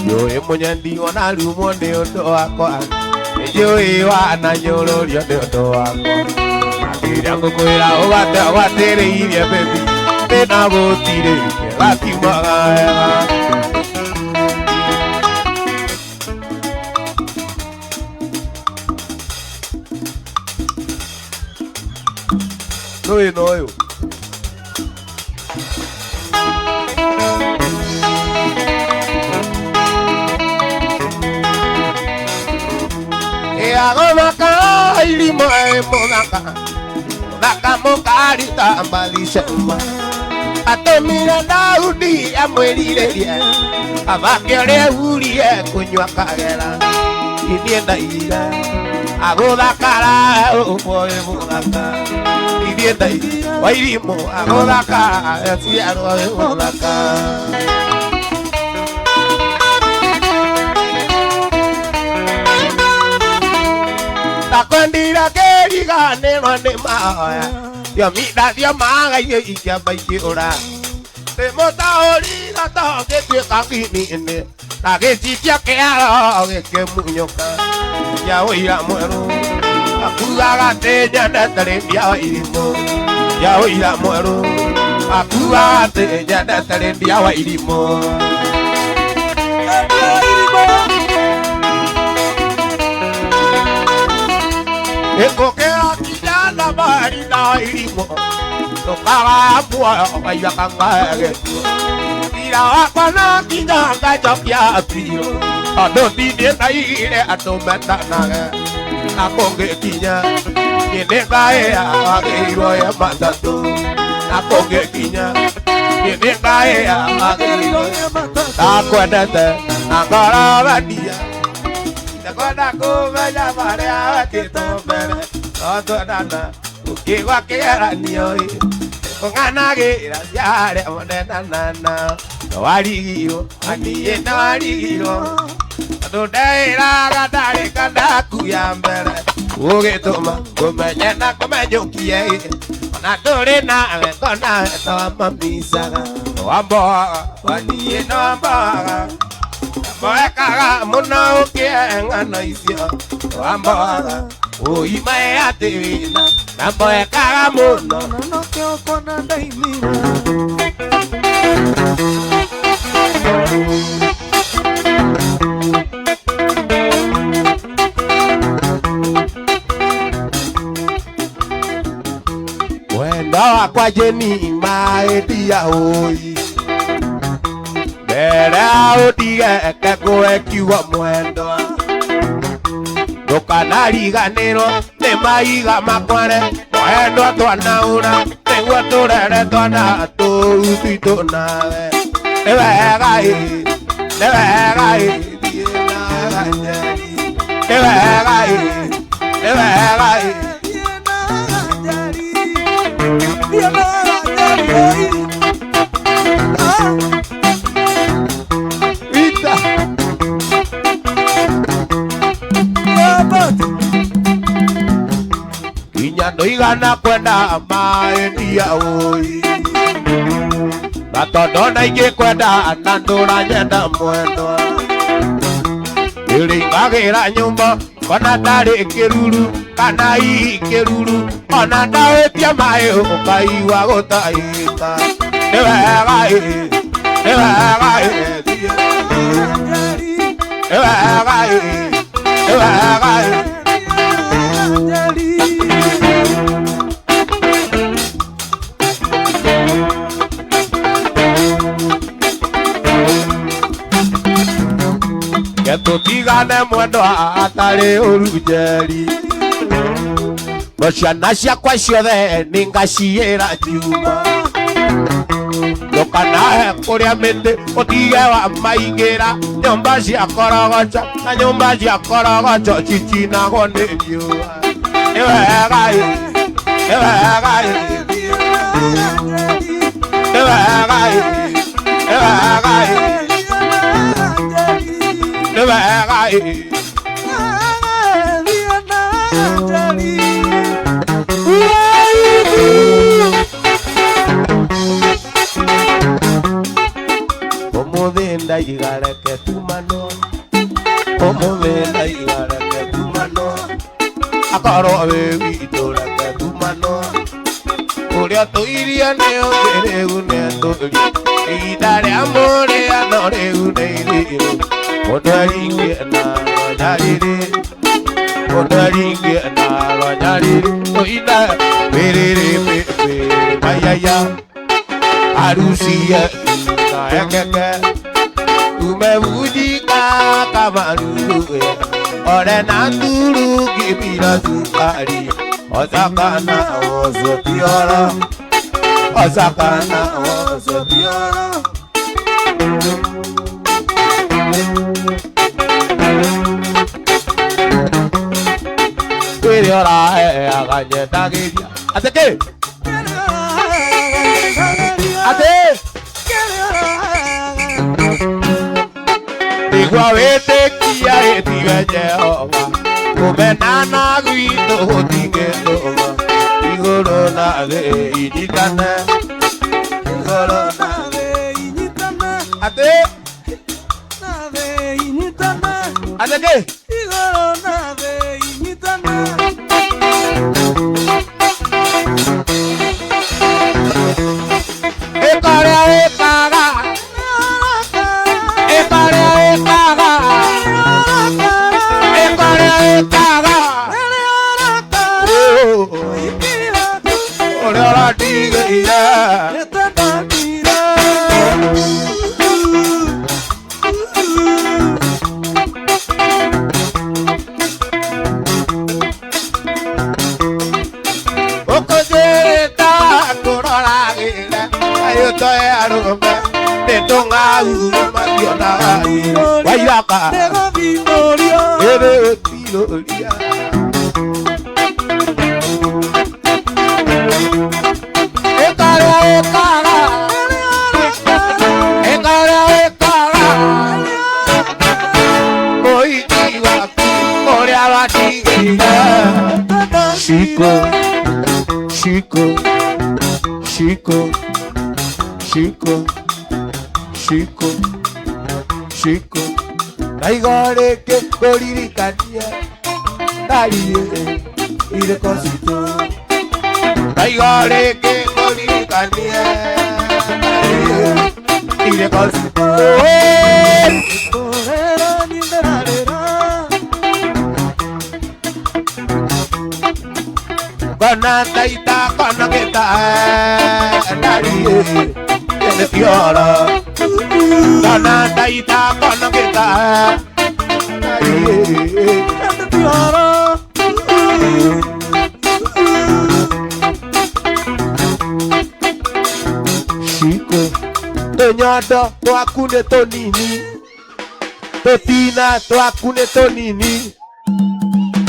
Njũĩ mũnyendi ona rumwo nĩ ũndũ wakwa Njũĩ wananyũrũrio nĩ ũndũ wakwa Rĩrĩa ngũkwĩra ũgate ũgatĩrĩirie baby Thĩna gũtirĩ kĩrakiumaga wega Nũĩ na ũyũ Agomaka irimo mũthaka mũthaka mũkarita mbathi cema atũmire Daudi amwĩrirĩrie Abake ũrĩa hurie kũnyua kagera ithiĩ ndaira agũthakara ũmwe mũthaka ithiĩ ndaira Wairimũ agũthakara eciarwo wĩ mũthaka. Ndakwendire kĩriganĩrwo nĩ mahoya thiomi ndathiomaga icio ikĩamba ikĩũra ndĩmũtaũri gatongĩtuĩka ngini-inĩ na gĩcicio kĩaro gĩkĩmunyũka ya ũira mwerũ akuaga atĩ nyendete rĩndia Wairimũ ya ũira mwerũ akuaga atĩ nyendete rĩndia Wairimũ. Gĩkũkĩra kijana mari na Wairimũ ndũkaga muoyo ũkaigua kang'ae gĩkuũ ira wakwa na nginya ngacokia biũ tondũ tiniĩ ndaigire andũ mendanage na kũngĩkinya niĩ nĩ ngaĩa wagĩrĩirwo ye matatũ na kũngĩkinya niĩ nĩ ngaĩa wagĩrĩirwo ndakwendete na ngoro wendia ndakwenda kũmenya marĩa wekĩtwo mbere no twendana ũkĩgwa kĩgeranio ĩ kũng'anagĩra cia arĩa monendana nao nĩwarigirwo aniĩ nĩwarigirwo tondũ ndeĩraga ndarĩ kandaku ya mbere ũgĩtũma kũmenye na kũmenyũkie ĩ ona ndũrĩ nawe ngona tawamamicaga nĩwamboaga waniĩ nĩwamboaga mboekaga mũno ũkĩe ng'ano icio nĩwamboaga ũimae atĩ wĩna na mboekaga mũno. Mwendwa wakwa Jeni maendia ũi mbere ũtige ngũe kiugo mwendwa ndũkanariganĩrwo nĩ maiga makware mwendwa twanaũra nĩguo tũrere twana tũu twitũ nawe nĩ wega ĩ nĩ wega ĩ thiĩ nawe Ganjeri nĩ wega ĩ nĩ wega ĩ. Ita nginya ndũigana kwenda maendia ũi na tondũ ona ingĩkwenda na ndũranyenda mwendwa ĩrĩingagĩra nyũmba kona ndarĩ kĩruru kana hihi kĩruru ona ndahĩtia maĩ ũkaigua gũtahĩka nĩ wega ĩ nĩ wega ĩ thiĩ nĩ wega ĩ nĩ wega ĩ. Tũtigane mwendwa atarĩ ũrunjeri no ciana ciakwa ciothe nĩngaciĩra njiuma ndũkanahe kũrĩa mĩtĩ ũtige wa maingĩra nyũmba cia korogocho na nyũmba cia korogocho cicinagwo nĩ riũa nĩ wega ĩ nĩ wega ĩ nĩ wega ĩ nĩ wega ĩ nĩ wega ĩ. Ũmũthĩ ndaiga reke tumanwo ũmũthĩ ndaiga reke tumanwo akorwo wĩ witũ reke tumanwo ũrĩa tũirie nĩ ũngĩ rĩu nĩatũrie ihinda rĩa mũrĩa no rĩu nĩ ithirũ mũndũ aringie na rwanyarĩrĩ mũndũ aringie na rwanyarĩrĩ tũina wĩrĩrĩ pĩpĩ mayaya harusi yetu na ekeke tumevunjika kama lulu ore na turungi bila sukari osakana osotiora osakana osotiora. Wanyendagĩria atĩ kĩ atĩ nĩguo wĩtĩkia ĩtiwe Jehova kũmenana gwitũ gũtingĩtũma igũrũ na thĩ inyitane igũrũ na atĩ atĩ kĩ ĩkarĩa ĩkaga ĩkarĩa ĩkaga ĩkarĩa ĩkaga ũrĩa ũrandigĩire ũkũnjĩrĩta ngũroragĩre ayũtoe arũme nĩtũng'aure mationaga wairaka ĩrĩ ũtirũria ĩkarĩa ĩkaga ĩkarĩa ĩkaga mũhiki waku ũrĩa watigĩire Chico, Chico, Chico, Chico, Chico, Chico. Ndaiga rĩngĩ ngũririkanie ndariĩ irĩko citũ. Ndaiga rĩngĩ ngũririkanie ndariĩ irĩko citũ. Kona taita kona gĩta ndariĩ ĩnĩtioro. Kona taita kona gĩta ndariĩ. Chico, tũnyondo twaku nĩ tũnini, tũtina twaku nĩ tũnini,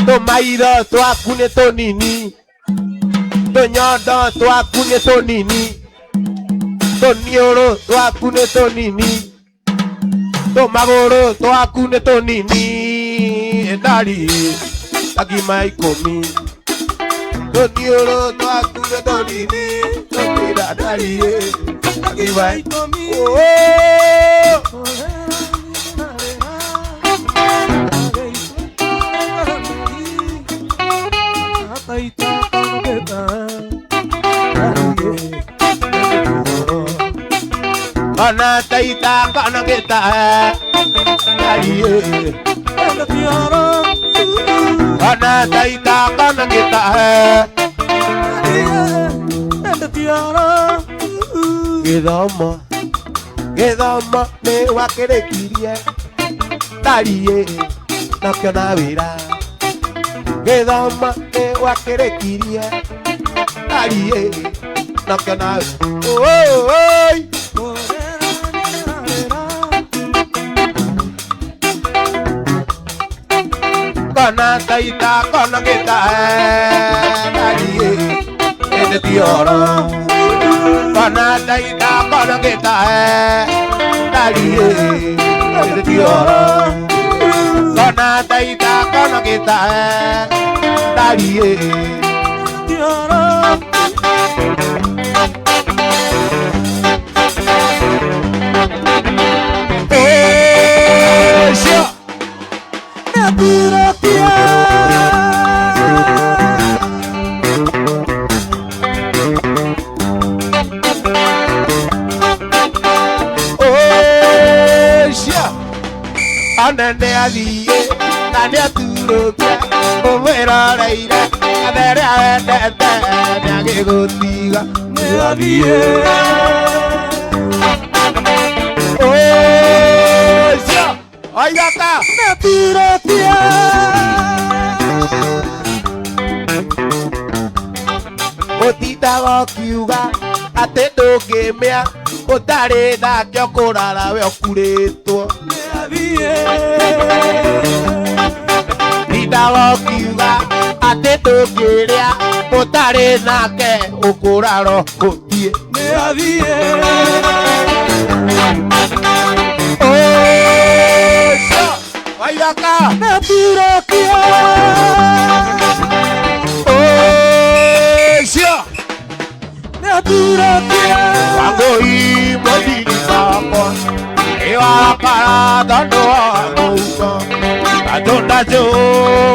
tũmaitho twaku nĩ tũnini, tũnyondo twaku nĩ tũnini, tũniũrũ twaku nĩ tũnini, tũmagũrũ twaku nĩ tũnini, ndariĩ tagima ikũmi. Tũniũrũ twaku nĩ tũnini, tũtina ndariĩ tagima ikũmi. Oh! Kona taita kona gĩta ndariĩ. Kona taita kona gĩta gĩthomo gĩthomo nĩ wakĩrĩkirie ndariĩ nakĩona wĩra gĩthomo nĩ wakĩrĩkirie ndariĩ nakĩona oi. Kona taita kona gĩta ndariĩ ĩnĩtioro. Kona taita kona gĩta ndariĩ ĩnĩtioro. Kona taita kona gĩta ndariĩ. Ũcio ũcio anene athiĩ na nĩaturũkia ũmwĩroreire atherĩa wendete nĩagĩgũtiga nĩathiĩ. Ũcio oigaka ũtindaga ũkiuga atĩ ndũngĩmĩa ũtarĩ nake ũkũrara we ũkurĩtwo. Tindaga ũkiuga atĩ ndũngĩrĩa Mũtarĩ nake ũkũraro gũthiĩ. Nĩ athiĩ. Ũcio Waithaka. Nĩ aturokia. Ũcio Nĩ aturokia. Wangũi mũthiri wakwa ĩwakara tondũ wa mũhuko tandũ ndacũ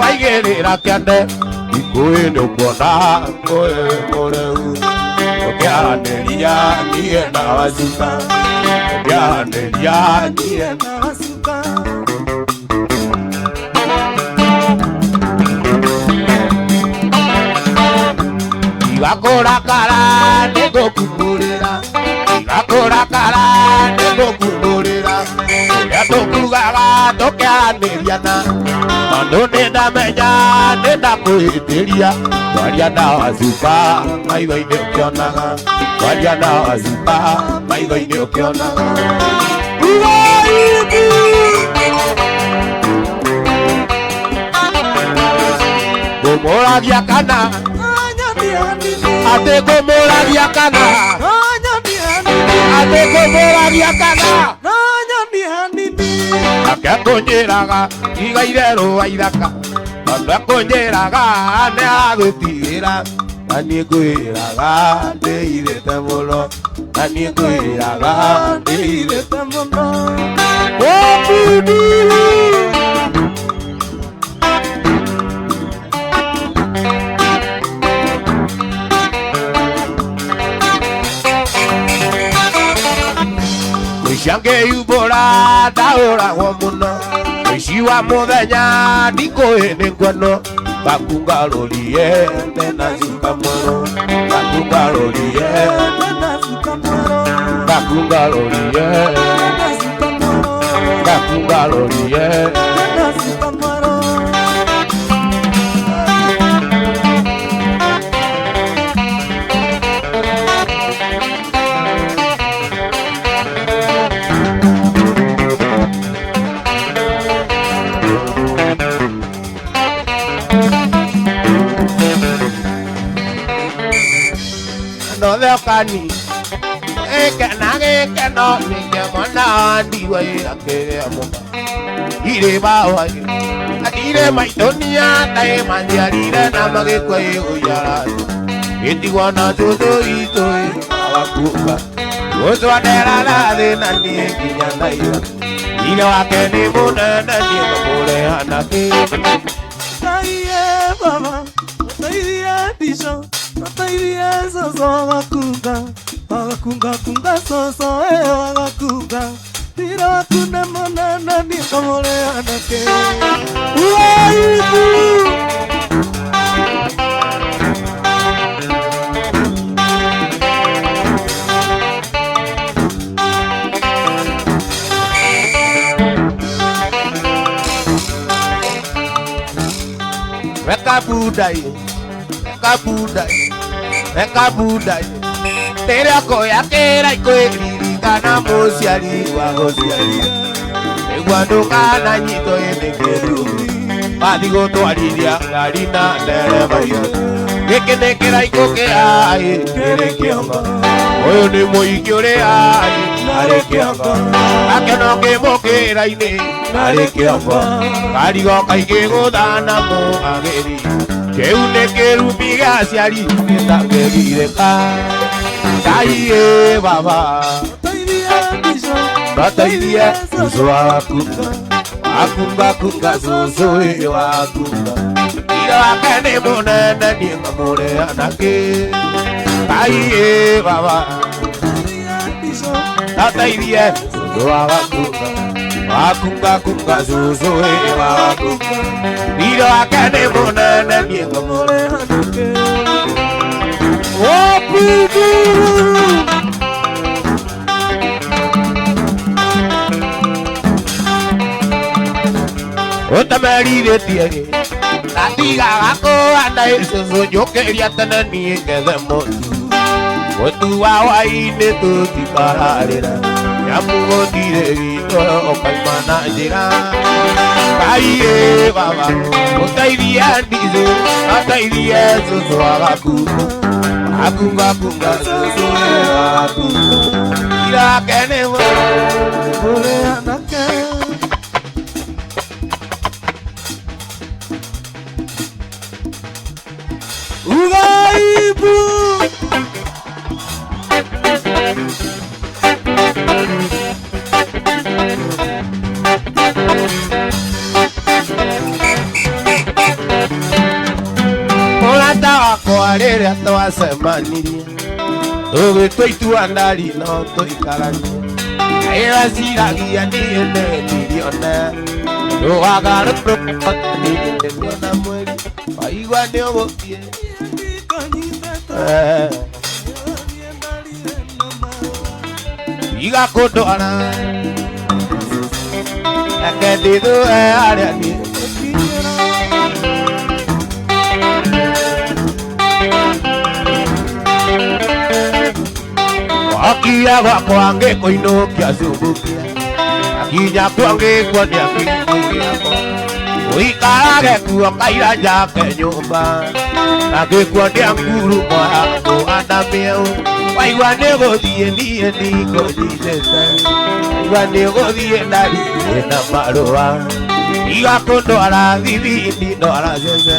waigĩrĩra kĩande ikũĩ nĩ ũkuona ngũĩ mũrĩu ũkĩaranĩria niĩ na wacuka ũkĩaranĩria niĩ. Na wacuka. Igakũrakara nĩngũkumũrĩra, igakũrakara nĩngũkumũrĩra ũrĩa tũkugaga tũkĩaranĩria na tondũ nĩndamenya nĩndakũhĩtĩria kwaria na wacuka maitho-inĩ ũkĩonaga kwaria na wacuka maitho-inĩ ũkĩonaga. Uwaibu. Ngũmũragia kana Anyonia nini. Atĩ ngũmũragia kana Anyonia nini. Atĩ ngũmũragia kana Anyonia nini. Akekũnjĩraga igaire rũa ithaka tondũ ekũnjĩraga nĩ agũtigĩra na niĩ ngwĩraga ndĩirĩte mũno na niĩ ngwĩraga ndĩirĩte. Ndĩirĩte mũno. Ũbuduru. Mũici angĩumbũra ndahũragwo mũno mũici wa mũthenya ndikũĩ nĩ nguono ngakungarũrie ndena cuka mũno ngakungarũrie Nena cuka mũno. ngakungarũrie Nena cuka mũno. ngakungarũrie. Nena cuka mũno. Nothekani ĩkena gĩkeno nĩkĩo mwana wa ndigwa akĩrĩa mũka irĩ bawa athire maitũ nĩataĩ maciarire na magĩkua ĩgũiara gĩtigwo na cũcũ witũ awakuka cũcũ anderara thĩna niĩ nginya naira hinya wake nĩ mũnene niĩ ngũmũrĩha na kĩ. Taiye baba, taiye bisho, taiye soso wagakunga, wagakunga kunga soso e wagakunga. Tira wakuna monana ni kamore anake. Uaibu. Weka budai, weka budai, weka budai. Rĩrĩa kũya kĩra ikwĩririkana mũciari wa gũciaria. Nĩguo ndũkananyitwo ĩnĩ kĩrumi. Wathi gũtwarithia ngari na ndereba itũ. Gĩkĩ nĩ kĩraikũ kĩai kĩrĩ kĩongo. Ũyũ nĩ mũingĩ ũrĩa arĩ kĩongo. Gakeno kĩmũkĩra-inĩ arĩ kĩongo. Karigo kaingĩ gũthana mũhagĩri. Kĩu nĩ kĩrumi gĩa aciari gĩtangĩrirĩka. Ngai baba. Taiye bisho, Bataithie cũcũ waku wakunga kunga cũcũ ĩ wakunga Ira wake nĩ mũnene niĩ ngamũrĩha na kĩ Ngai ĩ baba. Taiye bisho, Bataithie cũcũ wakunga wakunga kunga cũcũ ĩ wakunga Ira wake nĩ mũnene niĩ ngamũrĩha. kamore anake. Ũbuduru. Ũtamerithĩtie ndatigaga kũhanda icũcũ njũkĩria tene niĩ ngethe mũtu mũtu wa hwaĩ-inĩ tũtikararĩra. Nyamu gũtirĩ gitũ ũkaima na njĩra Kaiĩ baba ũteithie ndicũ ũteithie cũcũ agakunga Akunga kunga cũcũ agakunga Irakene Ole anake Ugaibu Mũrata wakwa rĩrĩa twacemanirie tũgĩtua itua ndari no tũikaranie Ĩraciragia niĩ nĩ ndirione Ndũgagarũrũka mweri waigua nĩ ũgũthiĩ Iga kũndwara Reke ndithũe harĩa niĩ Wakia gwakwa ngĩkũinũkia cumbukia Akinya kuo ngĩkuonia kĩndũ gĩakwa Ũikarage kuo kaira njake nyũmba Na ngĩkuonia ngurumo yaku ana mĩeũ Waigua nĩ gũthiĩ niĩ ndikũnyitĩte Waigua nĩ gũthiĩ ndariĩ na marũa Iga kũndwara thithindi ndwara cece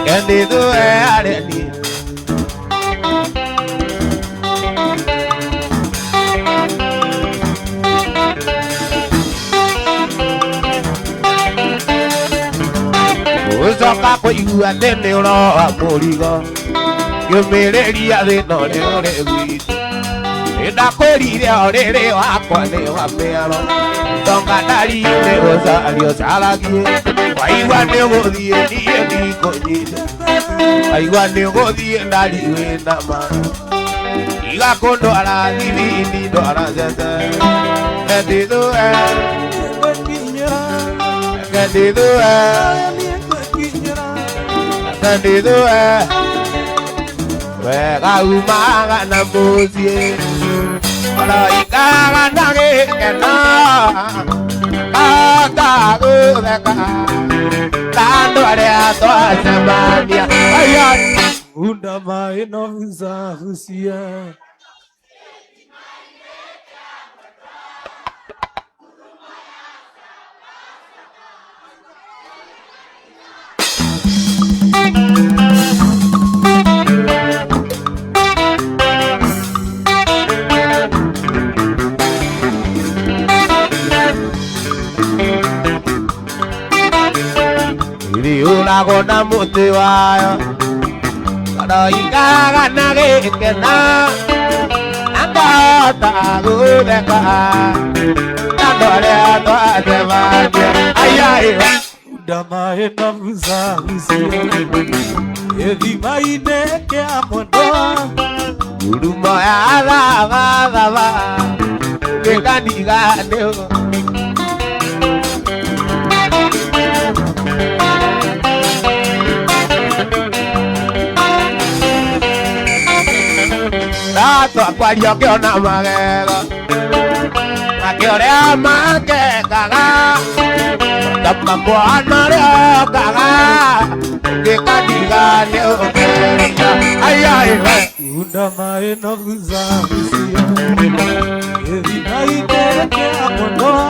Kendithũe harĩa niĩ Gũcoka kũigua atĩ nĩ ũroa mũrigo Ngĩũmĩrĩria thĩna ũrĩa ũrĩ gwitũ Nĩndakwĩrire o rĩrĩ wakwa nĩ wa mĩaro Tonga ndari-inĩ ũcaria ũcaragie Waigua nĩ ũgũthiĩ niĩ ndikũnyita Waigua nĩ ũgũthiĩ ndari wĩna ma Iga kũndwara thithindi ndwara cece Ndithũe ndithũe ndithũe Wega umaga na mũciĩ Ũroikaraga na gĩkeno Atagũtheka Ta andũ arĩa twacemania Ai, Unda mai no husia Iriũragwo na mũtĩ wayo Ũroikaraga na gĩkeno Na ngahota gũtheka Ta andũ arĩa twacemania Ai, ai, Unda mai no husia Ethi mai neke amwendoa Ngurumo ya thabathaba Gĩkaniga nĩ ũgo Twakwaria ũkĩona magego Makĩũrĩa makekaga Ta mwana ũrĩa okaga Gĩkaniga nĩ ũkeria Ai, ai, we Unda mai no husia Ethi mai neke amwendoa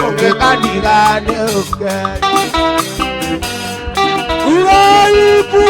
Ũngĩkaniga nĩ ũkeria Uraibu.